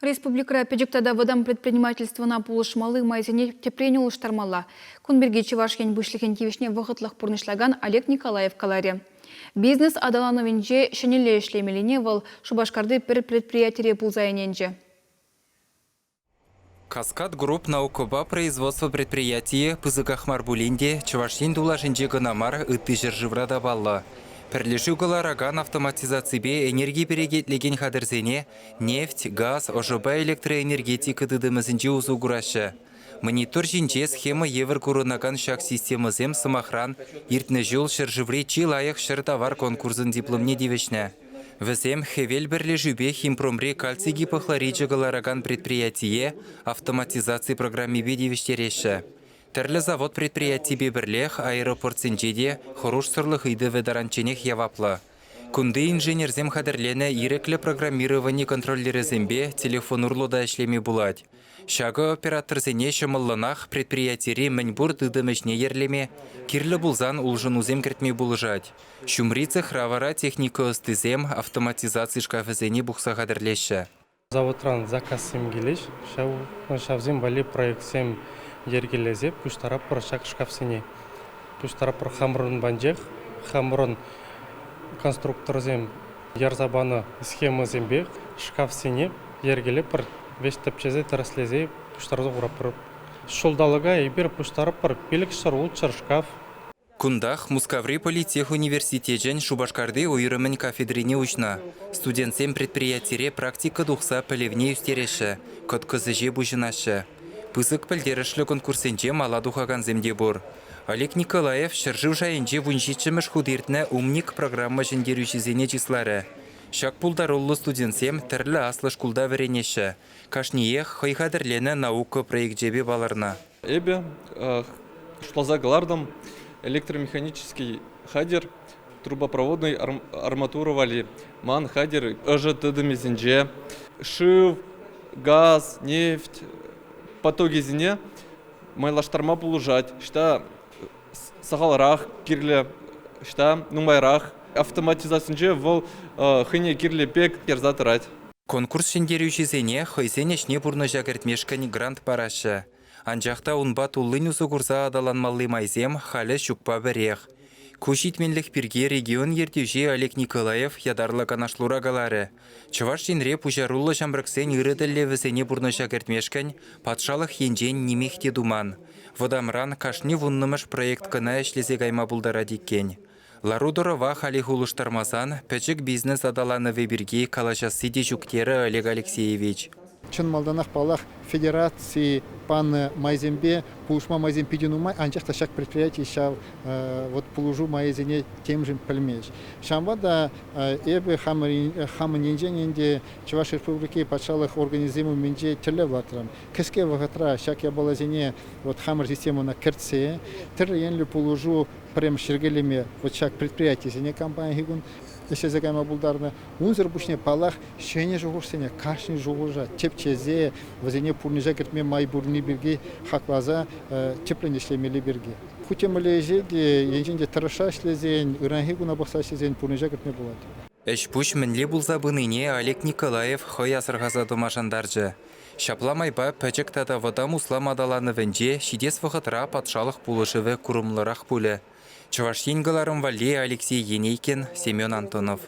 Республикӑра пӗчӗк тата вӑтам предпринимательствӑна пулӑшмалли майсене тӗпрен улӑштармалла. Кун пирки Чӑваш Ен Пуҫлӑхӗн тивӗҫне вӑхӑтлӑх пурнӑҫлакан Олег Николаев каларӗ. Бизнес аталанӑвӗнче ҫӗнӗлле ӗҫлемеллине вӑл Шупашкарти пӗр предприятире пулса ӗненчӗ. Каскад Групп наукӑпа производство предприятийӗ пысӑках мар пулин те Чӑваш Ен тулашӗнче кӑна мар, ытти ҫӗршывра та паллӑ. Пӗрлешӳ кӑларакан автоматизаципе энерги перекетлекен хатӗрсене нефть, газ, ӑшӑпа электроэнергетика тытӑмӗсенче усӑ кураҫҫӗ. Монитор ҫинче схема евӗр курӑнакан ҫак системӑсем, сӑмахран, иртнӗ ҫул ҫӗршыври чи лайӑх чӗр тавар конкурсӑн дипломне тивӗҫнӗ. Вӗсем «Хӗвел» пӗрлешӳпе Химпромри кальци гипохлоричӗ кӑларакан предприятие автоматизаци программипе тивӗҫтереҫҫӗ. Тӗрлӗ завод-предприятипе пӗрлех аэропортсенче те хӑрушсӑрлӑх ыйтӑвӗ таранчченех яваплӑ. Кунти инженерсем хатӗрленӗ ирӗклӗ программировани контроллерӗсемпе телефон урлӑ та ӗҫлеме пулать. Ҫакӑ операторсене ҫӑмӑллӑнах предприятири мӗнпур тытӑм ӗҫне йӗрлеме, кирлӗ пулсан улшӑнусем кӗртме пулӑшать. Ҫумри цехра вара техника ӑстисем автоматизаци шкафӗсене пухса хатӗрлеҫҫӗ. Заводран заказсем килӗҫ, ҫав, ҫавсем валли проектсем йӗркелесе пуҫтаратпӑр ҫак шкафсене. Пуҫтаратпӑр хамӑрӑн панчех, хамӑрӑн конструкторсем ярса панӑ схемӑсемпе шкафсене йӗркелетпӗр, веҫ тӗпчесе, тӗрӗслесе пуҫтарса хуратпӑр. Ҫулталӑка эпир пуҫтаратпӑр 500-600 шкаф. Кунтах Мускаври политех университечӗн Шупашкарти уйрӑмӗн кафедрине уҫнӑ. Студентсем предприятире практика тухса пӗлӗвне ӳстереҫҫӗ, кӑткӑс ӗҫе пуҫӑнаҫҫӗ. Пысӑк пӗлтерӗшлӗ конкурссенче мала тухакансем те пур. Олег Николаев ҫӗршыв шайӗнче 17-мӗш хут иртнӗ «Умник» программа ҫӗнтерӳҫисене чысларӗ. Ҫак пултаруллӑ студентсем тӗрлӗ аслӑ шкулта вӗренеҫҫӗ. Кашниех хӑй хатӗрленӗ наука проекчӗпе палӑрнӑ. Эпӗ шутласа кӑлартӑм электромеханический хатӗр трубопроводный арматура валли. Ман хатӗр ӑшӑ тытӑмӗсенче шыв, газ, нефть потокӗсене майлаштарма пулӑшать. Ӑҫта сахалрах кирлӗ, ӑҫта нумайрах. Автоматизацинче вӑл хӑйне кирлӗ пек ярса тӑрать. Конкурс ҫӗнтерӳҫисене хӑйсен ӗҫне пурнӑҫа кӗртмешкӗн грант параҫҫӗ. Анчах та унпа туллин усӑ курса аталанмалли майсем халӗ ҫукпа пӗрех. Ку ҫитменлӗх пирки регион ертӳҫи Олег Николаев ятарлӑ канашлура каларӗ. Чӑваш Енре пуҫаруллӑ ҫамрӑксен ырӑ тӗллевӗсене пурнӑҫа кӗртмешкӗн патшалӑх енчен нимех те туман. Вӑтамран кашни вуннӑмӗш проект кӑна ӗҫлесе кайма пултарать иккен. Лару-тӑрӑва халех улӑштармасан пӗчӗк бизнес аталанӑвӗ пирки калаҫасси те ҫук терӗ Олег Алексеевич. Чӑн малтанах, паллах, федераци панӑ майсемпе пулӑшма майсем питӗ нумай, анчах та ҫак предприяти ҫав вот пулӑшу майӗсене темшӗн пӗлмест. Ҫавӑнпа та эпӗ хамӑн енчен ӗнтӗ Чӑваш Республики патшалӑх органӗсем умӗнче тӗллев лартрӑм. Кӗске вӑхӑтра ҫак япаласене вот хамӑр системӑна кӗртсе тӗрлӗ енлӗ пулӑшу пӗрремӗш йӗркелеме вот ҫак предприятисене кам паянхи кун ӗҫлесе кайма пултарнӑ. Унсӑр пуҫне, паллах, ҫӗнӗ шухӑшсене, кашни шухӑша тӗпчесе вӗсене пурнӑҫа кӗртме май пурри пирки хакласа тӗплӗн ӗҫлемелли пирки. Ку темӗнле ӗҫе те енчен те тӑрӑшса ӗҫлесен, ыранхи куна пӑхса ӗҫлесен пурнӑҫа кӗртме пулать. Ӗҫ-пуҫ мӗнле пулса пынине Олег Николаев хӑй асӑрхаса тӑма шантарчӗ. Ҫапла майпа пӗчӗк тата вӑтам услам аталанӑвӗнче ҫитес вӑхӑтра патшалӑх пулӑшӑвӗ курӑмлӑрах пулӗ. Чӑваш Ен кӑларӑм валли Алексей Енейкин, Семен Антонов.